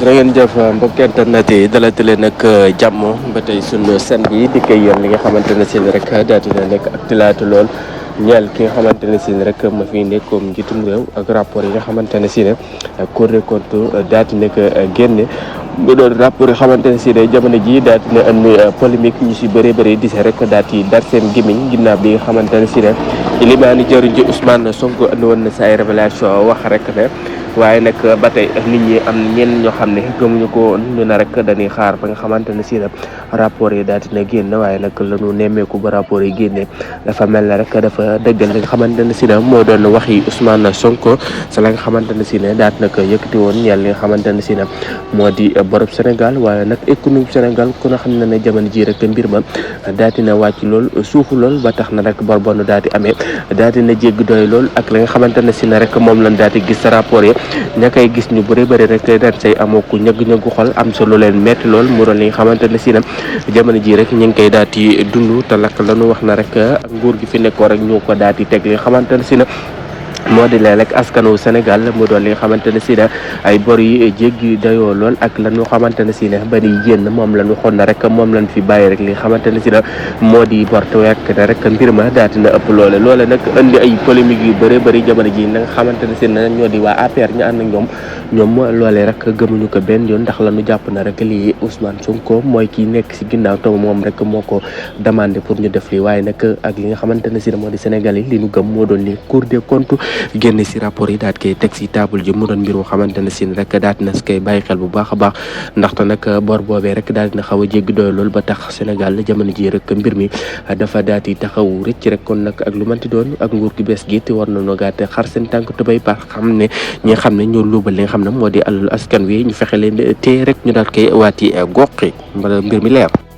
jërë ngeen jëf mbokk internet yi dalati leen nag jàmm ba tey sunu seen bi di koy yoon li nga xamante ne si rek daal dina nekk ak tilaatu lool ñeel ki nga xamante ne si rek ma fi nekkoon njiitum réew ak rapport yi nga xamante ne si ne Cour des comptes daal di nekk génne mu doon rapport yi xamante ne si ne jamono ji daal dina andi polémique ñu si bëree bëri di se rek daal di dar seen gémmiñ ginnaaw bi nga xamante ne si ne ilimaani jëriñ ji Ousmane Sonko andi woon na sa ay révélation wax rek ne waaye nag ba tey nit ñi am ñenn ñoo xam ne gëmuñu ko ñu na rek dañuy xaar ba nga xamante ne si ne rapport yi daal dina génn waaye nag lañu nemmeeku ba rapport yi génnee dafa mel ne rek dafa dëggal li nga xamante ne si ne moo doon wax yi Ousmane Sonko sa la nga xamante ne si ne daal na ko yëkkati woon ñeel li nga xamante ne si ne moo di borob Sénégal waaye nag économie Sénégal ku na xam ne ne jamono ji rek mbir ma daal dina wàcc lool suufu lool ba tax na rek bor bonu daal di amee daal dina jégg doy lool ak la nga xamante ne si ne rek moom lañ daal di gis sa rapport yi ña koy gis ñu bëri bëri rek daal say amoo ku ñëgg-ñëggu xol am sa lu leen metti lool mu doon li nga xamante ne si na jamono ji rek ñu ngi koy daal di dund te lakk la ñu wax na rek nguur gi fi nekkoo rek ñu ko daal di teg li nga xamante ne si na moo di leen rek askanu Sénégal mu doon li nga xamante ne si ne ay bor yi jéggi dayoo lool ak la ñu xamante ne si ne ba ni génn moom la ñu xoon na rek moom lañ fi bàyyi rek li nga xamante ne si ne moo di bor te wekk ne rek mbir ma daal dina ëpp loole nag indi ay polémique yu bëri bëri jamono ji na nga xamante ne si ne ñoo di waa APR ñu ànd ak ñoom loolee rek gëmuñu ko benn yoon ndax la ñu jàpp na rek lii Ousmane Sonko mooy kii nekk si ginnaaw te moom rek moo ko demandé pour ñu def lii waaye nag ak li nga xamante ne si ne moo di Sénégal yi li ñu gëm moo doon li Cour des comptes génn si rapport yi daal koy teg si table ji mu doon mbir moo xamante ne si rek daal dina si koy bàyyi xel bu baax a baax ndaxte nag bor boobee rek daal dina xaw a jéggi doy lool ba tax Sénégal jamono ji rek mbir mi dafa daal di taxaw rëcc rek kon nag ak lu manti doon ak nguur gi bees gi te war nañoo gàtte xar seen tànk tubéy ba xam ne ñi nga xam ne ñoo luubal li nga xam ne moo di alalu askan wi ñu fexe leen te rek ñu daal koy waati gox mbala mbir mi leer.